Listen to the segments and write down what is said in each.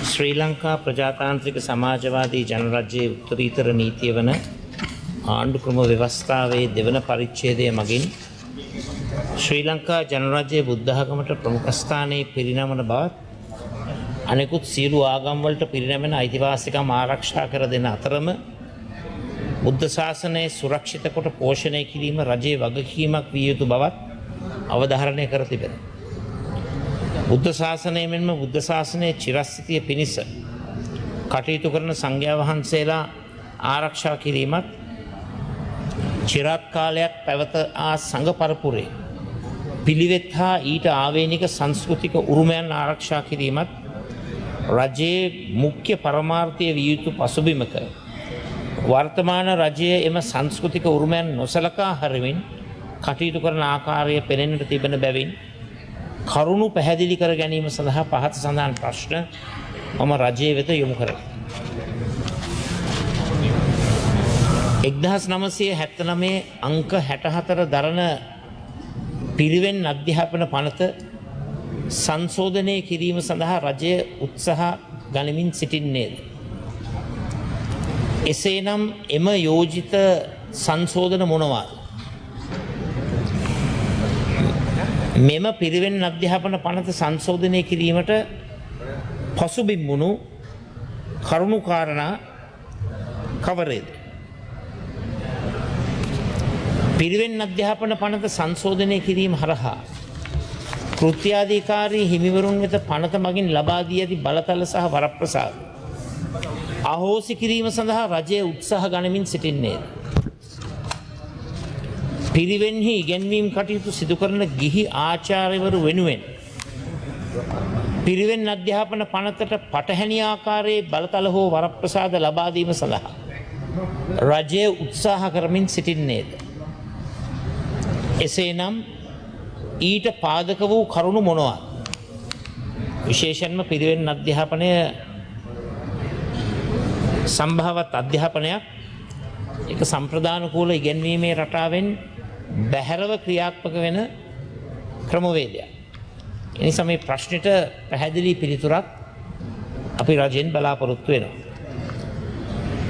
ශ්‍රී ලංකා ප්‍රජාතාන්ත්‍රික සමාජවාදී ජනරජයේ උත්තරීතර නීතිය වන ආණ්ඩු ක්‍රම ව්‍යවස්ථාවේ දෙවන පරිච්ඡේදය මගින් ශ්‍රී ලංකා ජනරජයේ බුද්ධාගමට ප්‍රමුඛස්ථානයේ පිරිනමන බවත් අනෙකුත් සියලු ආගම්වලට පිරිනැමෙන අයිතිවාසිකම් ආරක්ෂා කර දෙන අතරම බුද්ධ ශාසනය සුරක්ෂිත කොට පෝෂණය කිරීම රජයේ වගකීමක් විය යුතු බවත් අවධාරණය කර තිබෙනවා. බුද්ධ ශාසනය මෙන්ම බුද්ධ ශාසනයේ චිරස්ථිතිය පිණිස කටයුතු කරන සංඝයා වහන්සේලා ආරක්ෂා කිරීමත් චිරාත් කාලයක් පැවත ආ සංඝ පරපුරේ පිළිවෙත් හා ඊට ආවේනික සංස්කෘතික උරුමයන් ආරක්ෂා කිරීමත් රජයේ මුඛ්‍ය පරමාර්ථය විය යුතු පසුබිමක වර්තමාන රජය එම සංස්කෘතික උරුමයන් නොසලකා හරිමින් කටයුතු කරන ආකාරය පෙනෙන්නට තිබෙන බැවින් කරුණු පැහැදිලි කර ගැනීම සඳහා පහත සඳහන් ප්‍රශ්න මම රජය වෙත යොමු කරමි. 1979 අංක 64 දරන පිරිවෙන් අධ්‍යාපන පනත සංශෝධනය කිරීම සඳහා රජය උත්සාහ ගනිමින් සිටින්නේද? එසේනම් එම යෝජිත සංශෝධන මොනවාද? මෙම පිරිවෙන් අධ්‍යාපන පනත සංශෝධනය කිරීමට පසුබිම් වුණු කරුණු කාරණා කවරේද? පිරිවෙන් අධ්‍යාපන පනත සංශෝධනය කිරීම හරහා කෘත්‍යාධිකාරී හිමිවරුන් වෙත පනත මගින් ලබා දී ඇති බලතල සහ වරප්‍රසාද අහෝසි කිරීම සඳහා රජය උත්සාහ ගනිමින් සිටින්නේද? පිරිවෙන්හි ඉගැන්වීම් කටයුතු සිදු කරන ගිහි ආචාර්යවරු වෙනුවෙන් පිරිවෙන් අධ්‍යාපන පනතට පටහැනි ආකාරයේ බලතල හෝ වරප්‍රසාද ලබා දීම සඳහා රජය උත්සාහ කරමින් සිටින්නේද? එසේනම් ඊට පාදක වූ කරුණු මොනවාද? විශේෂයෙන්ම පිරිවෙන් අධ්‍යාපනය සම්භාවත් අධ්‍යාපනයක්, ඒක සම්ප්‍රදානුකූල ඉගැන්වීමේ රටාවෙන් බැහැරව ක්‍රියාත්මක වෙන ක්‍රමවේදයක්. ඒ නිසා මේ ප්‍රශ්නෙට පැහැදිලි පිළිතුරක් අපි රජයෙන් බලාපොරොත්තු වෙනවා.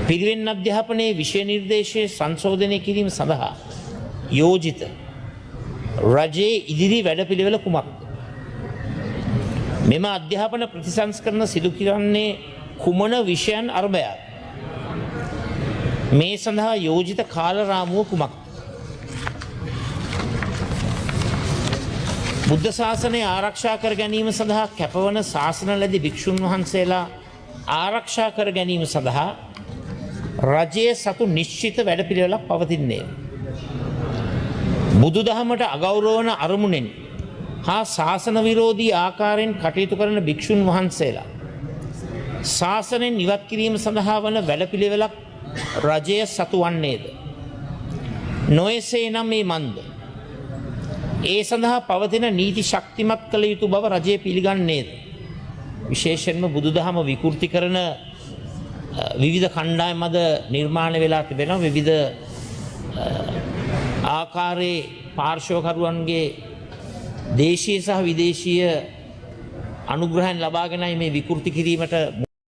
පිරිවෙන් අධ්‍යාපනයේ විෂය නිර්දේශය සංශෝධනය කිරීම සඳහා යෝජිත රජයේ ඉදිරි වැඩපිළිවෙල කුමක්ද? මෙම අධ්‍යාපන ප්‍රතිසංස්කරණ සිදු කරන්නේ කුමන විෂයන් අරබයාද? මේ සඳහා යෝජිත කාලරාමුව කුමක්ද? බුද්ධ ශාසනය ආරක්ෂා කර ගැනීම සඳහා කැපවන ශාසන ලැබි භික්ෂුන් වහන්සේලා ආරක්ෂා කර ගැනීම සඳහා රජයේ සතු නිශ්චිත වැඩපිළිවෙලක් පවතින්නේ. බුදුදහමට අගෞරව වන අරමුණෙන් හා ශාසන විරෝධී ආකාරයෙන් කටයුතු කරන භික්ෂුන් වහන්සේලා ශාසනයෙන් ඉවත් කිරීම සඳහා වන වැඩපිළිවෙලක් රජය සතු වන්නේද? නොයසේ නම් මේ මන්ද? ඒ සඳහා පවතින නීති ශක්තිමත් කළ යුතු බව රජය පිළිගන්නේද? විශේෂයෙන්ම බුදුදහම විකෘති කරන විවිධ කණ්ඩායම් අද නිර්මාණය වෙලා තිබෙනවා. විවිධ ආකාරයේ පාර්ශ්වකරුවන්ගේ දේශීය සහ විදේශීය අනුග්‍රහයන් ලබාගෙනයි මේ විකෘති කිරීමට